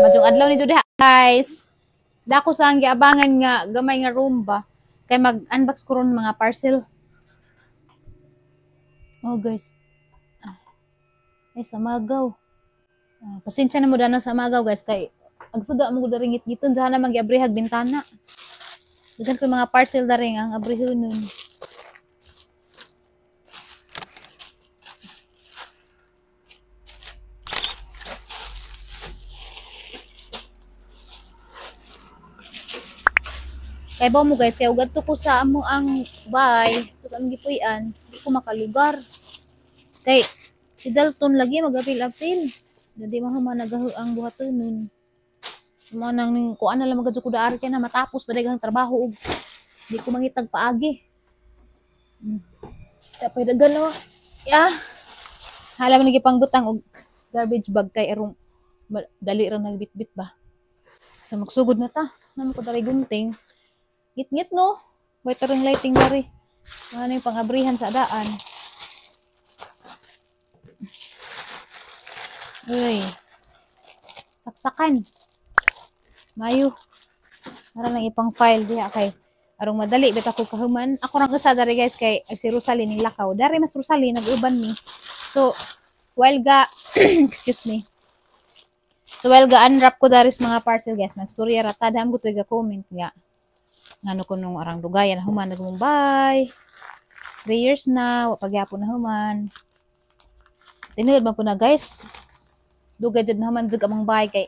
Madyong adlaw ni diha, guys. Dako sa ang giabangan nga gamay nga room ba. Kay mag-unbox ko ron mga parcel. Oh guys. Ay sa magaw. Pasensya na mo dana sa magaw, guys, kay agsuga mo gud ringit giton diha na magiabrihag bintana. Daghan ko mga parcel dari ang abrihonon. Kay ba mo guys, kay ugadto ko sa amo ang bay, sa among gipuy-an, di ko makalugar. Kay si Dalton lagi magapil-apil. Dili man human nagahu ang buhatonon. Mo nang ning kuan na lang magadto ko daar kay na matapos pa daghang trabaho og di ko mangitag paagi. Tapos daghan no. Ya. Hala man gipangbutang og garbage bag kay arong dali ra nagbitbit ba. So magsugod na ta. Namo ko dali gunting. Ngit-ngit no. May tarong lighting dari. Ano yung pangabrihan sa daan. Uy. Saksakan. Mayo. Para lang ipang file diha kay arong madali bit ako kahuman. Ako rang usa dari guys kay ag si Rosalie ning lakaw. Dari mas Rosalie nag-uban ni. So while ga excuse me. So while ga unwrap ko dari sa mga parcel guys, nagstorya ra ta dam ko ga comment nga. Ngano ko nung arang dugayan na human nag Mumbai. 3 years na, wa pagyapon na human. Tinuod man po na guys. Dugay jud na human jud among bay kay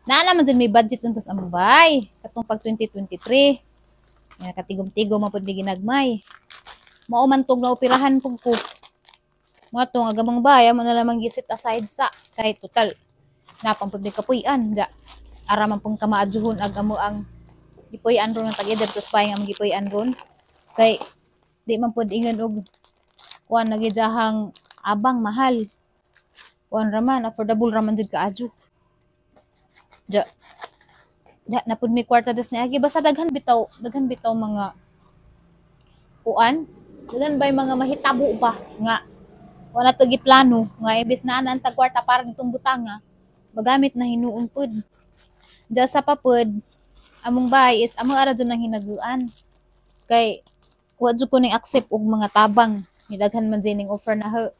naa naman jud may budget nuntos among bay katong pag 2023. Nga katigom-tigom man pud mi ginagmay. Mao man tog naoperahan pug ko. Mo to nga gamang bay amo na lamang giset aside sa kay total napang pud mi kapuy-an ja. Ara man pung kamaadjuhon ag amo ang gipuy-an ron ang tag-edad tos bay nga among gipuy-an ron kay di man pud ingon og kuan nagijahang abang mahal. Kuan ra man, affordable ra man jud kaadyo. Ja. Da na pud mi kwarta des niagi basta daghan bitaw mga kuan, daghan bay mga mahitabo ba nga wala to giplano nga imbes na ana ang tag kwarta para nitong butanga magamit na hinuon pud. Ja sa pa pud among bay is among ara jud nang hinaguan kay wa jud ko ning accept og mga tabang. Midaghan man jud ning offer na ho.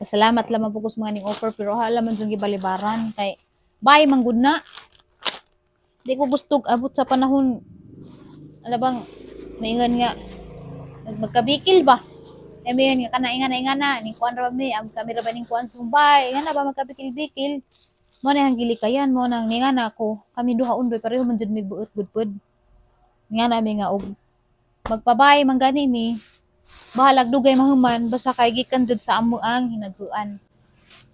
Pasalamat lamang po ko sa mga ning offer pero hala man jud gibalibaran kay bay man gud na. Di ko gusto abot sa panahon ala bang maingon nga magkabikil ba. Eh mayon nga kana ingana ingana ning kuan ra ba mi am kami ra ba ning kuan sumbay ingana ba magkabikil-bikil. Mo na ang gilikayan mo nang ningana ko kami duha undoy pareho man jud mig buot gud pud. Nga nami nga og magpabay man gani mi bahalag dugay mahuman basta kay gikan jud sa amo ang hinaguan.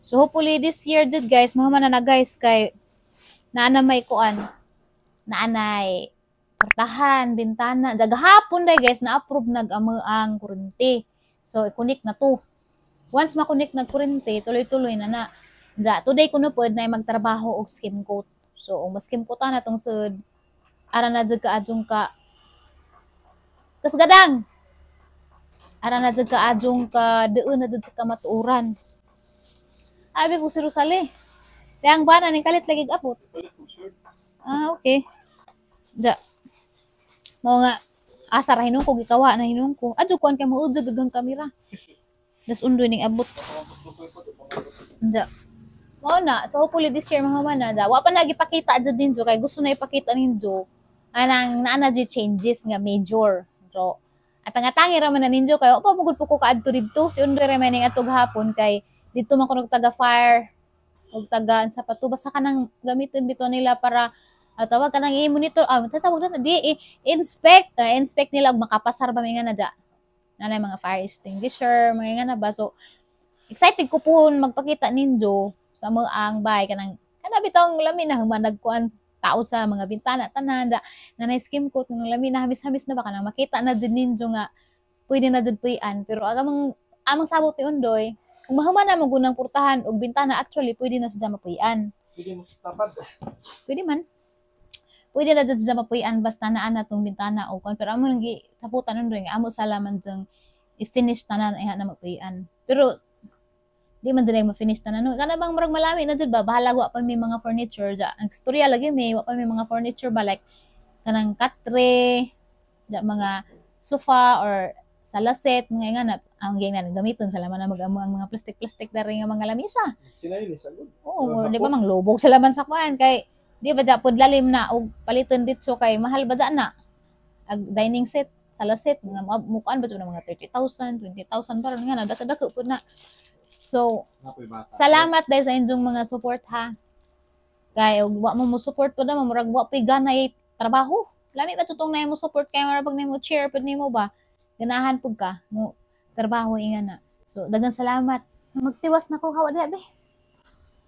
So hopefully this year jud guys mahuman na na guys kay naa na may kuan, naa nay portahan, bintana. Gahapon day guys na-approve nag amo ang kuryente. So i-connect na to. Once ma-connect nag kuryente, tuloy-tuloy na na. Ja, today kuno pod na magtrabaho og skim coat. So og ma-skim coat na tong sud, ara na jud kaadjong ka kasgadang. Ara na jud kaadjong ka deun na jud sa kamatuoran. Abi ko si Rosalie. Yang bana ning kalit lagi abot. Ah, okay. Ja. Mao nga asa ra hinung ko gikawa na hinung ko. Adyo kuan kay moudjog gagang kamera. Das undoy ning abot. Ja. Mao na, so hopefully this year mahuman na. Ja. Wa pa na gipakita jud ninyo kay gusto na ipakita ninyo anang naa na jud changes nga major. So at ang atangi ra man na ninyo kay wa pa mugud po ko kaadto didto. Si undoy ra man ning adto gahapon kay didto man ko nagtaga fire og taga sa pato basta kanang gamiton bitaw nila para tawag kanang i-monitor, tatawag na di inspect, inspect nila og makapasar ba may nga na ja. Nanay mga fire extinguisher, mga nga na ba. So excited ko puhon magpakita ninyo sa mga ang bay kanang kana bitong lami na human nagkuan tao sa mga bintana tanan da nanay skim coat ng lami na hamis-hamis na ba kanang makita na din ninyo nga pwede na jud puy-an. Pero ang among sabot ni Undoy kung mahuman na mo gunang portahan og bintana actually pwede na sa mapuy-an. Pwede mo sa tapad. Pwede man. Pwede na jud sa mapuy-an basta naa na tong bintana o kuan pero amo nang gisaputan Undoy nga amo sa laman jung i-finish tanan iha na mapuy-an. Pero Di man dunay ma-finish tanan. No, kana bang murag malami na jud ba, bahala wa pa may mga furniture ja. Ang istorya lagi may wa pa may mga furniture ba, like kanang katre, ja mga sofa or sala set, mga nga na ang ging na gamiton sa laman na mag-amo ang mga plastic-plastic dari nga mga lamisa. Sila yun, sagod. Oo, di ba manglubog sa laman sa kuan kay di ba ja pud lalim na og paliton ditso kay mahal ba ja na. Ag dining set, sala set, mga mukuan ba jud na mga 30,000, 20,000 pa ron nga na dako-dako pud na. So, salamat dahil sa inyong mga support ha. Kay og wa mo mo support pud na, murag wa pay ganay trabaho. Lami ba tutong na mo support kay murag pag nimo cheer pud nimo ba. Ganahan pud ka mo trabaho inga na. So daghang salamat. Magtiwas na ko hawa diha be.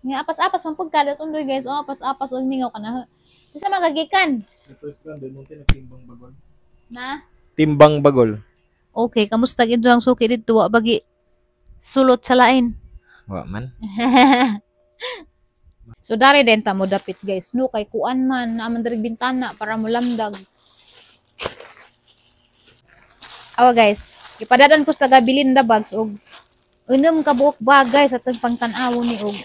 Nga apas-apas man pud ka undoy guys. Oh, apas-apas og mingaw ka na. Sa magagikan. Timbang bagol. Na? Timbang bagol. Okay, kamusta gid ang suki didto, wa bagi sulot sa lain? Wa man. So dari din ta mo dapit guys, no, kay kuan man naa man diri bintana para mo lamdag. Awa guys, ipadadan ko sa taga Belinda bags og unom ka buok bag guys atong pangtan-aw ni og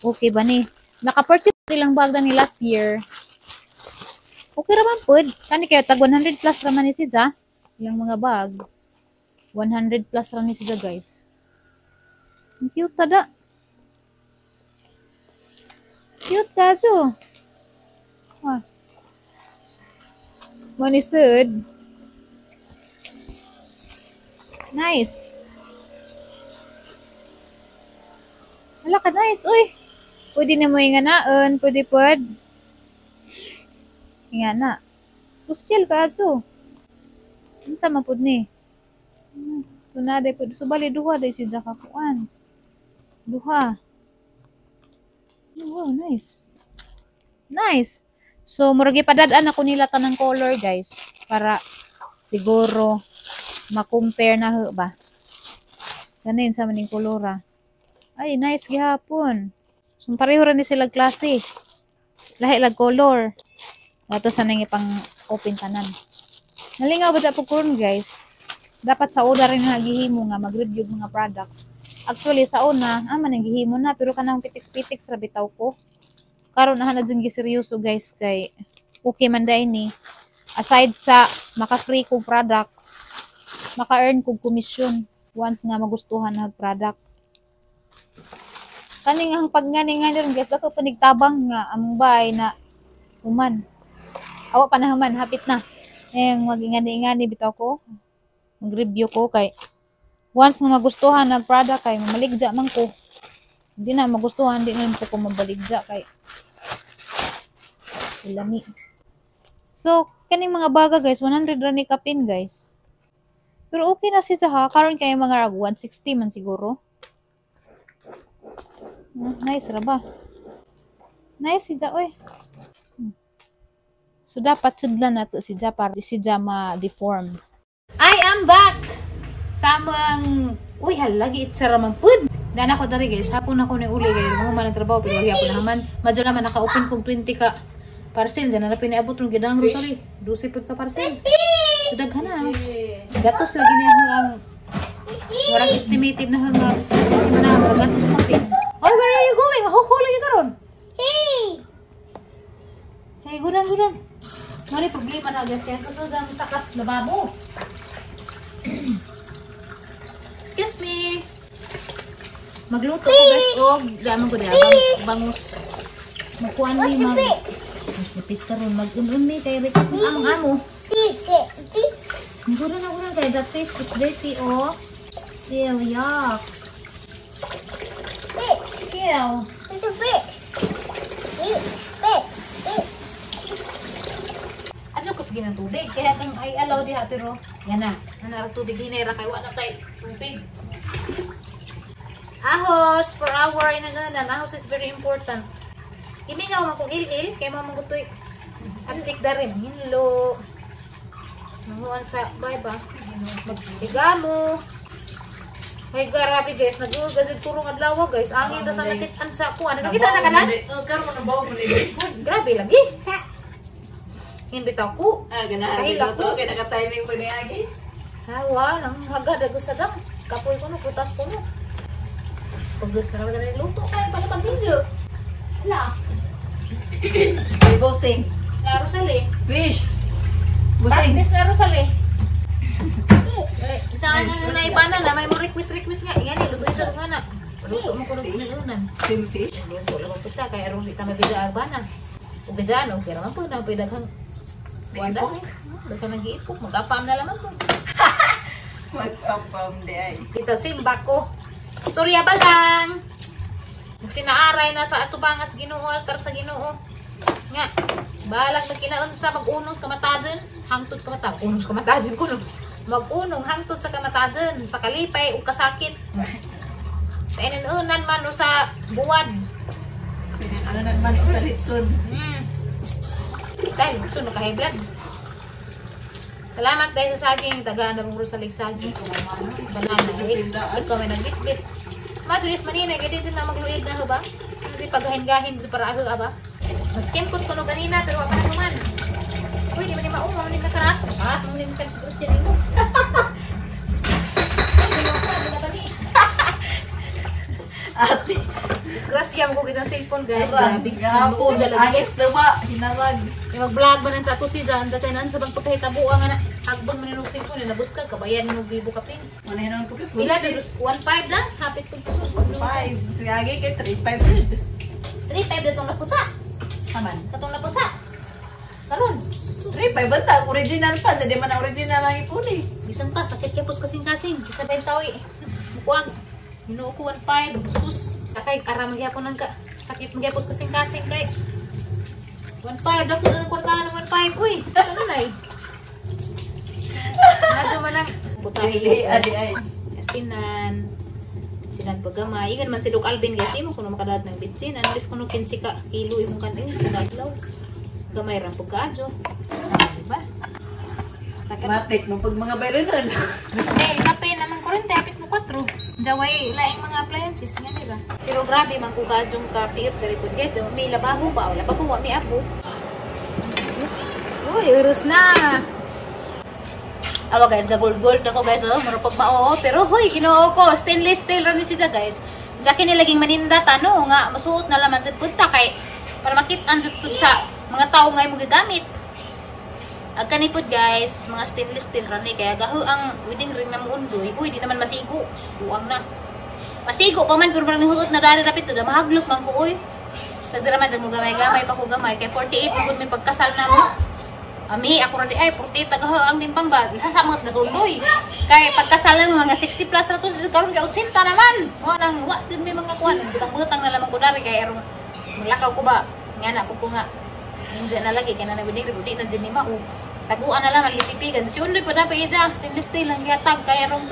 okay ba ni. Naka-purchase silang bag ni last year. Okay ra man pud. Kani kayo tag 100 plus ra man ni siya. Ilang mga bag. 100 plus ra ni siya guys. Ang cute tada. Cute ka jo. Ah. Manisud. Nice. Wala ka nice. Uy. Pwede na mo inganaan. Pwede pwede. Ingana. Social ka jo. Unsa man pud ni? Tunade pud. Subali duha day si Jaka kuan. Duha. Oh, wow, nice. Nice. So, murag ipadad-an ako nila tanang color, guys. Para siguro ma-compare na ho ba. Ganin sa maning kolora. Ay, nice gihapon. So, pareho ra ni sila klase. Lahi lag color. Ato sa nang ipang open tanan. Nalingaw ba po karon guys? Dapat sa una rin na gihimo nga mag-review mga products. Actually sa una, man ang gihimo na pero kanang pitiks-pitiks ra bitaw ko. Karon na jud giseryoso guys kay okay man dai ni. Aside sa maka-free kog products, maka-earn kog komisyon once nga magustuhan na product. Kaning ang pagngani nga ron guys, dako panigtabang nga among bay na human. Awa pa na human, hapit na. Ayang mag-ingani-ingani bitaw ko. Mag-review ko kay once nga magustuhan nag product kay mamaligja man ko. Hindi na magustuhan, di na po ko mabaligja kay lami. So kaning mga baga guys, 100 ra ni kapin guys. Pero okay na siya ha. Karon kay mga rag 160 man siguro. Nice ra ba? Nice siya oy. So dapat sudlan nato siya para di siya ma-deform. I am back. Samang uy halagi itsara man pud. Dana ko diri guys, hapon ako ni uli kay mga man ang trabaho pero wala na man. Madyo naman naka-open kog 20 ka parcel dyan na pinaabot rong gidang Rosalie. 12 pud ka parcel. So, daghan na. Gatos lagi niya ang warang estimated na hanga na gatos kapin. Oy, where are you going? Ho ho lagi karon. Hey. Hey, gudan gudan. Mali problema na guys kaya kasi sa takas lababo. Excuse me. Magluto ko guys og damo ko diha bangus. Magkuan ni mag nipis karon mag-un-un mi kay request ng among amo. Gudan na gudan kay the fish is dirty oh. Ew, yuck. Ew. It's a fish. Fish. Fish. Adyo kas ginang tubig kaya tang ay allow diha pero yan na. Ana tubig hinay ra kay wa na tay tubig. Ahos for our inananan. Ahos is very important. Imingaw man kung il-il kay mo mangutoy. Aptik darim hinlo. Manguan sa bay ba. Magtigamo. Ay grabe guys, nag-ugas og turong adlaw guys. Angin ra sa nakit-an sa kuan. Nakakita na kanan? Karon na bawo mo ni. Grabe lagi. Ngin bitaw ko. Ah, ganahan Kahilak ko. Kaya naka-timing pa niya agi. Hawa, nang hagad sa dam. Kapoy ko no, putas ko no. Pagos na naman na luto kayo pala pag-video. Wala. May bossing. Na Rosalie. Fish. Bossing. Practice na Rosalie. Tsaka na naibana na, may mo request nga. Yan eh, luto ito nga na. Luto mo ko ng unan. Same fish. Luto lang po ta, kaya aron di ta mabida ang bana. Ug bidaan, okay raman po na daghang wala. Daghang nag-iipok, mag-apam na laman mo. Mag-apam di ay. Dito simba ko. Storya ba lang? Sinaaray na sa atubangas Ginoo, altar sa Ginoo. Nga, balag magkinaon sa mag-unong kamatadon, hangtod kamatadon, unong kamatadon kuno. Mag-unong hangtod sa kamatadon, sa kalipay ug kasakit. Sa inunan man o sa buwan. Ano man o sa litson. Dahil gusto no ka-high blood. Salamat dahil sa saging, tagaan na mong Rosalie saging. Banana, eh. Ikaw may nagbitbit. Madulis manina, kaya dito na magluid na ho ba? Hindi paghahin-gahin dito para aho ba? Mag-skim ko kuno kanina, pero wala pa naman. Uy, di ba ni maunga, manin na karas. Karas, manin na karas, karas yan imo. Ate. Disgrasya mo ko kitang cellphone, guys. Grabe. Gahapon. Ayos Ayos na ba? Hinarag. Yung mag-vlog ba ng tato si Jan, dahil naan sa bang pagkahitabo ang anak. Hagbang man yung cellphone, nabus ka, kabayan yung bibo kapin. Wala hinuon ko kay Pila, 1.5 lang, hapit ko. 5. Sige, kay 3.5 red. 3.5 na itong napusa. Aman. Katong napusa. Karon. 3.5 ba ta? Original pa. Hindi man ang original ang ipuni. Bisan pa, sakit kaya pus kasing-kasing. Kisa ba yung tawi? Mukuang. Minuo ko 1.5. Sus. Kakay, ara magyapon ng ka. Sakit magyapos kasing-kasing kay. 1.5. Dako na ng kwartahan ng 1.5. Uy, ano na eh. Medyo manang Dili, adi ay. Asinan. Sinan paggamay. Igan man si Doc Alvin guys. Di mo kuno makadaad ng bitsin. Ano lis kuno 15 ka kilo imong kan eh kadadlaw. Gamay ra pagkaadyo. Diba? Matik mo pag mga bayronon. Misne, kape naman kurente hapit mo 4. Jaway laing mga appliances nga di ba? Pero grabe man ko kaadjong ka piit diri pud guys. May labaho ba? Wala pa ko wa may abo. Uy, urus na. Awa guys, gagol-gold ako guys, oh, mura pag mao, pero hoy, Ginoo ko, stainless steel ra ni siya guys. Jaki ni laging maninda tano nga masuot na laman jud punta kay para makit-an jud pud sa mga tawo nga imong gigamit. Ag kanipod guys, mga stainless steel ra ni kaya gaho ang wedding ring na muundoy. Uy, di naman masigo. Buang na. Masigo pa man pero parang huot na dari rapit to, mahaglok man ko oy. Tagdira man jud mo gamay-gamay pa ko gamay kay 48 man gud may pagkasal na mo. Ami, ako ra di ay 48 tagaho ang timpang ba. Sasamot na sundoy. Kay pagkasal mo mga 60 plus ra to karon kay 80 naman. Mo nang wa gud may mga kuan, butang-butang na lamang ko dari kay aron maglakaw ko ba. Nga na ko nga. Ninja na lagi kay na naguding di na jud ni mao. Taguan na lamang gitipigan. Si undoy pa dapat ija, stainless steel ang gihatag kay aron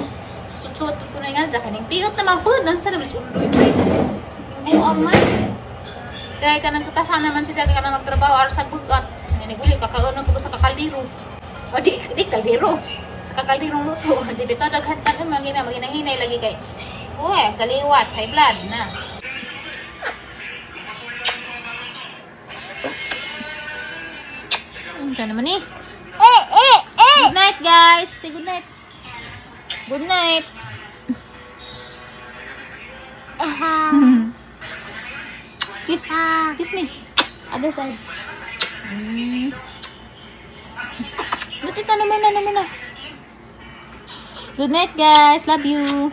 sutsot ko na nga kaning piot naman pud nansa naman si undoy. Buang man. Kay kanang kutasan naman siya kay kanang magtrabaho aras sa bugat. Niguli kakaon po sa kakaldiro. O di kaldiro. Sa kakaldirong luto. Di bitaw daghan kan mangina maginahinay lagi kay. Uy, kaliwat high blood na. Unsa naman ni? Eh eh eh. Good night guys. Say good night. Good night. Kiss. Kiss me. Other side. Tita, naman na. Good night, guys. Love you.